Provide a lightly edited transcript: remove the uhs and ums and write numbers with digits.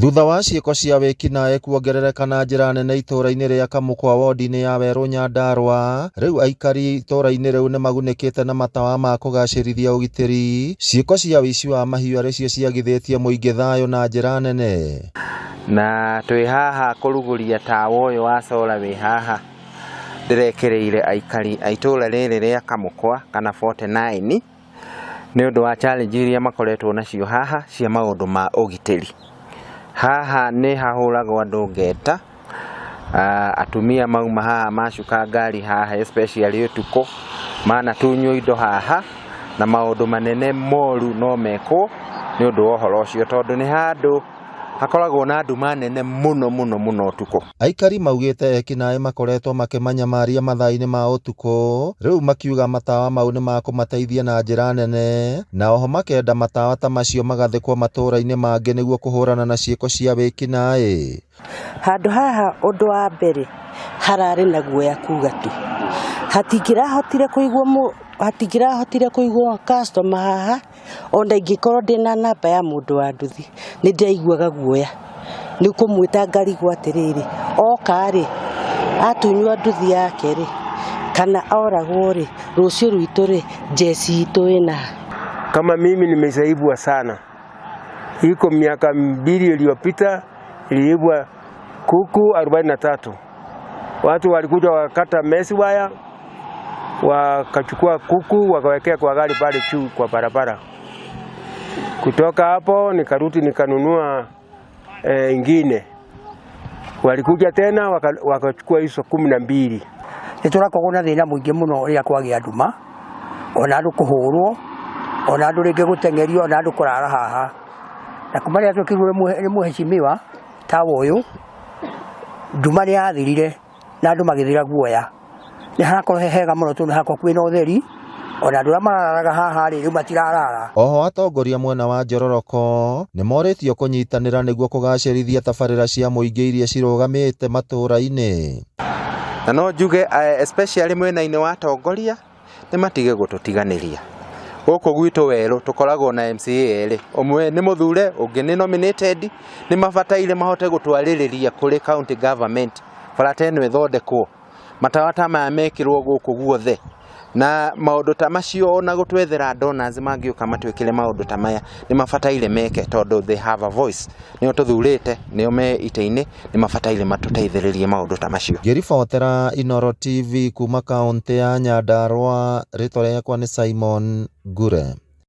Thutha wa ciĩko cia wĩkinaĩ kuongerereka na njĩra nene itũũra-inĩ rĩa Kamũkwa wondi-inĩ ya Werũ Nyandarua, rĩu aikari itũũra-inĩ rĩu nĩmagunĩkĩte na matawa ma kũgacĩrithia ũgitĩri, ciĩko cia ũici wa mahiũ arĩ cio ciagithĩtie mũingĩ thayũ na njĩra nene. Na twĩ haha kũrugũria tawa ũyũ wa solar wĩ haha ndĩrekĩrĩire aikari a itũũra rĩrĩ rĩa Kamũkwa kana 49 nĩ ũndũ wa challenge iria makoretwo nacio haha cia maũndũ ma ũgitĩri. Haha nĩ hahũragwo andũ ngeta, atumia mauma haha macuka ngari haha especially ũtukũ, manatunywo indo haha, na maũndũ manene moru no mekwo nĩ ũndũ wa ũhoro ũcio tondũ nĩ handũ hakoragwo na nduma nene mũno mũno mũno ũtukũ. Aikari maugĩte ekinaĩ makoretwo makĩmanyamaria mathaa-inĩ ma ũtukũ, rĩu makiuga matawa mau nĩ makũmateithia na njĩra nene, na oho makenda matawa ta macio magathĩkwo matũra-inĩ mangĩ nĩguo kũhũrana na ciĩko cia wĩkinaĩ. Handũ haha ũndũ wa mbere hararĩ na guoya kuga tu, hatingĩrahotire kũigwo hatingĩrahotire kũigwo customer haha, ona ingĩkorwo ndĩna namba ya mũndũ wa nduthi nĩ ndĩraiguaga guoya nĩ kũmwĩta ngarigwo atĩrĩrĩ, oka rĩ atunywo nduthi yake rĩ kana oragwo rĩ, rũciũ rwitũ rĩ njeci itũ ĩna. Kama mimi nimesaibwa sana, iko miaka 2 iliyopita iliibwa kuku 43. Watu walikuja wakakata mesi waya, wakachukua kuku wakawekea kwa gari pale juu kwa barabara. Kutoka hapo nikarudi nikanunua ingine. Walikuja tena wakachukua hizo 12. Nĩ tũrakorwo na thĩna mũingĩ mũno rĩrĩa kwagĩa nduma, ona andũ kũhũrwo, ona andũ rĩngĩ gũteng'erio, ona andũ kũrara haha. Na kuma rĩrĩa twekĩrirwo nĩ mheshimiwa tawa ũyũ, nduma nĩ yathirire na andũ magĩthira guoya. Nĩ harakorwo he hega mũno tondũ harakorwo kwĩna ũtheri, ona andũ arĩa marararaga haha rĩ, rĩu matirarara. Oho atongoria mwena wa Njororoko nĩ morĩtio kũnyitanĩra nĩguo kũgacĩrithia tabarĩra cia mũingĩ iria cirũgamĩte matũũra-inĩ. Na no njuge especially mwena-inĩ wa atongoria nĩ matige gũtũtiganĩria. Gũkũ gwitũ werũ tũkoragwo na MCA erĩ, ũmwe nĩ mũthure, ũngĩ nĩ nominated. Nĩ mabataire mahote gũtwarĩrĩria kũrĩ county government bara ta ĩno ĩthondekwo, matawa ta maya mekĩrwo gũkũ guothe, na maũndũ ta macio ona gũtwethera donors mangĩũka matwĩkĩre maũndũ ta maya nĩ mabataire meke, tondũ they have a voice, nĩo tũthurĩte, nĩo me itĩ-inĩ, nĩ mabataire matũteithĩrĩrie maũndũ ta macio. Ngĩribotera Inooro TV kuma kaũntĩ ya Nyandarua, rĩtwa rĩakwa nĩ Simon Ngure.